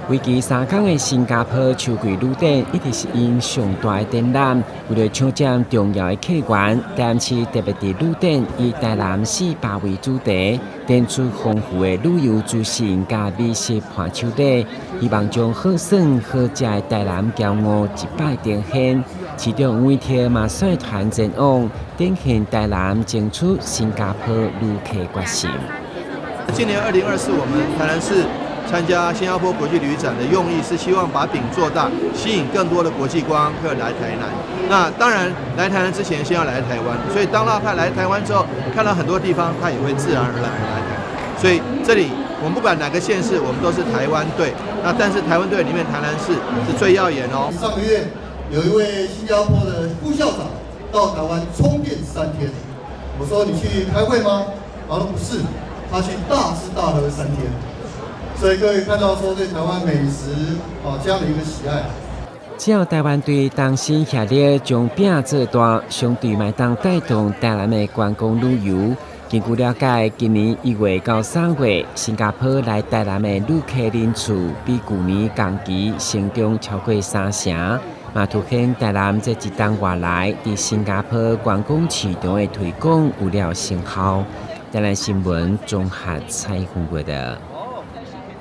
為期3工的新加坡秋季旅展，一直是𪜶上大的展覽。為著搶佔重要的客源，台南市特別佇旅展以台南四百為主題，展出豐富的旅遊資訊佮美食伴手禮，希望將好耍好食的台南驕傲一擺呈現。市長黃偉哲嘛率團前往，展現台南爭取新加坡旅客決心。今年2024，我們台南市參加新加坡國際旅展的用意是希望把餅做大，吸引更多的國際觀光客來台南。那當然來台南之前，先要來台灣，所以當他來台灣之後，看到很多地方，他也會自然而然來台南。所以這裡我們不管哪個縣市，我們都是台灣隊。那但是台灣隊裡面，台南市是最耀眼哦。上個月有一位新加坡的副校長到台灣充電3天，我說你去開會嗎？他說不是，他去大吃大喝三天。所以各位看到說對台灣美食啊這樣的一個喜愛。只要台灣隊同心協力將餅做大，相對嘛會當帶動台南的觀光旅遊。根據了解，今年1月到3月，新加坡來台南的旅客人次比舊年同期成長超過3成，嘛凸顯台南這一冬外來佇新加坡觀光市場的推廣有了成效。台南新聞綜合採訪報導。